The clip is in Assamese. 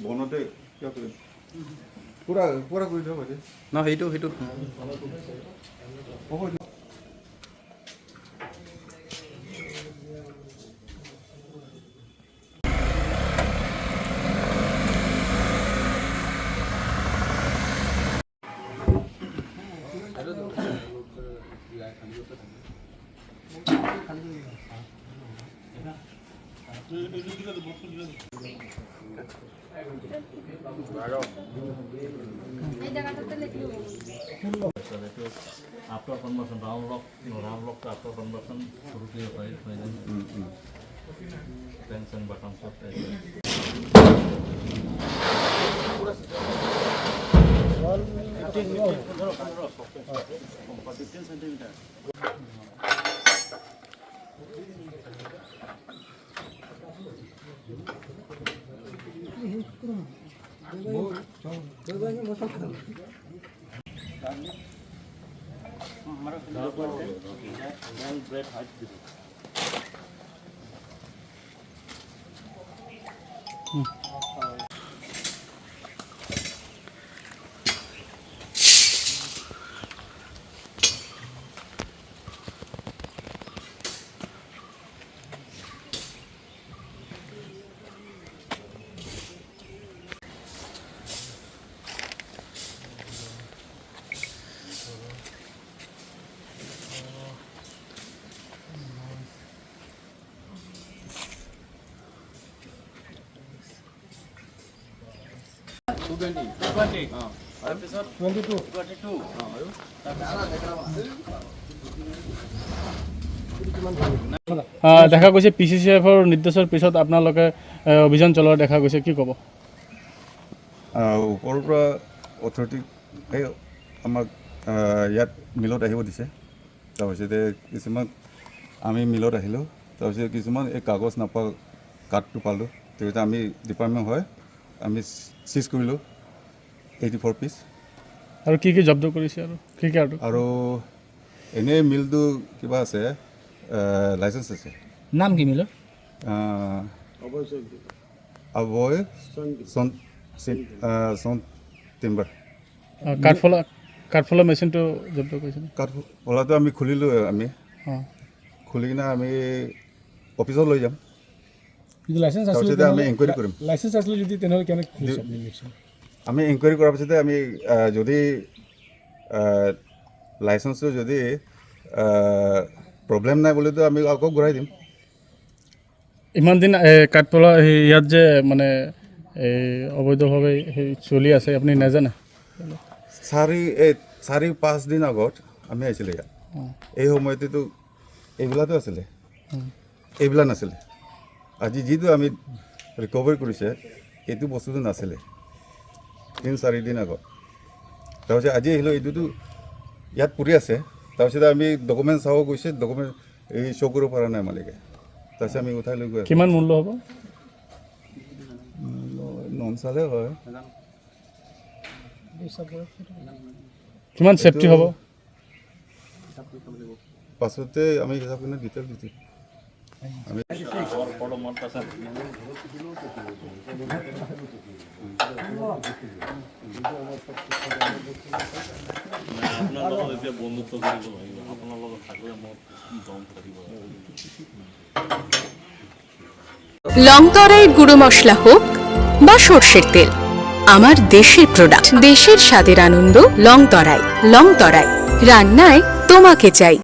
বনতে কিবা কৰিম, পূৰা পূৰা কৰি দিয়ক আজি। ন, সেইটো সেইটো। হ'ব দিয়ক। After conversion round lock, round lock after conversion সৰুতে হয় হৈ যায়। পেনশন বাটন চব। 15 centimeter. Bread height দিব। 20, তাৰপিছত 22, 22 আৰু। দেখা গৈছে পিচিচিএফৰ নিৰ্দেশৰ পিছত আপোনালোকে অভিযান চলোৱা দেখা গৈছে, কি ক'ব? ওপৰৰ পৰা অথৰিটি এই আমাক ইয়াত মিলত আহিব দিছে। তাৰপিছতে কিছুমান আমি মিলত আহিলোঁ। তাৰপিছত কিছুমান এই কাগজ নাপোৱা কাৰ্ডটো পালোঁ। তেতিয়া আমি ডিপাৰ্টমেণ্ট হয় আমি চিজ কৰিলোঁ 84 পিচ। আৰু কি কি জব্দ কৰিছে আৰু কি কি আৰু? আৰু এনেই মিলটো কিবা আছে, লাইচেঞ্চ আছে। নাম কি মিলৰ? অভয় চন চন টিম্বাৰ। কাঠফলা মেচিনটো জব্দ কৰিছে? কাঠ ফলাটো আমি খুলিলোঁ আমি। খুলি কিনে আমি অফিচত লৈ যাম। যদি লাইচেঞ্চ আছিলে? তাৰপিছতে আমি এনকুৱাৰী কৰিম। লাইচেঞ্চ আছিলে যদি তেনেহ'লে কেনেকৈ খুলিছে আপুনি মেচিন? আমি এনকুৱাৰী কৰাৰ পিছতে আমি যদি লাইচেঞ্চটো যদি প্ৰব্লেম নাই বুলিতো আমি আকৌ ঘূৰাই দিম। ইমান দিন কাঠফলা সেই ইয়াত যে মানে এই অবৈধভাৱে সেই চলি আছে, আপুনি নাজানে? এই 4-5 দিন আগত আমি আহিছিলোঁ ইয়াত। এই সময়তেতো এইবিলাকো আছিলে, এইবিলাক নাছিলে। আজি যিটো আমি ৰিকভাৰী কৰিছে, এইটো বস্তুটো নাছিলে 3-4 দিন আগত। তাৰপিছত আজি আহিলোঁ, এইটোতো ইয়াত পৰি আছে। তাৰপিছতে আমি ডকুমেণ্ট চাব গৈছে, ডকুমেণ্ট এই শ্ব' কৰিব পৰা নাই মালিকে। তাৰপিছত আমি উঠাই লৈ গৈ আছোঁ। কিমান মূল্য হ'ব? নন চালে হয়। কিমান চেফটি হ'ব? পাছতে আমি হিচাপ কৰি ডিটেইল দিছোঁ আমি। মত আছে। আপোনাৰ লগত এতিয়া বন্ধুত্ব কৰিব লাগিব। আপোনাৰ লগত থাকিলে মোৰ দম থাকিব। লংতরাইয়ের গুঁড়ো মশলা হোক বা সর্ষের তেল, আমার দেশের প্রোডাক্ট, দেশের স্বাদের আনন্দ লংতরাই। লংতরাই, রান্নায় তোমাকে চাই।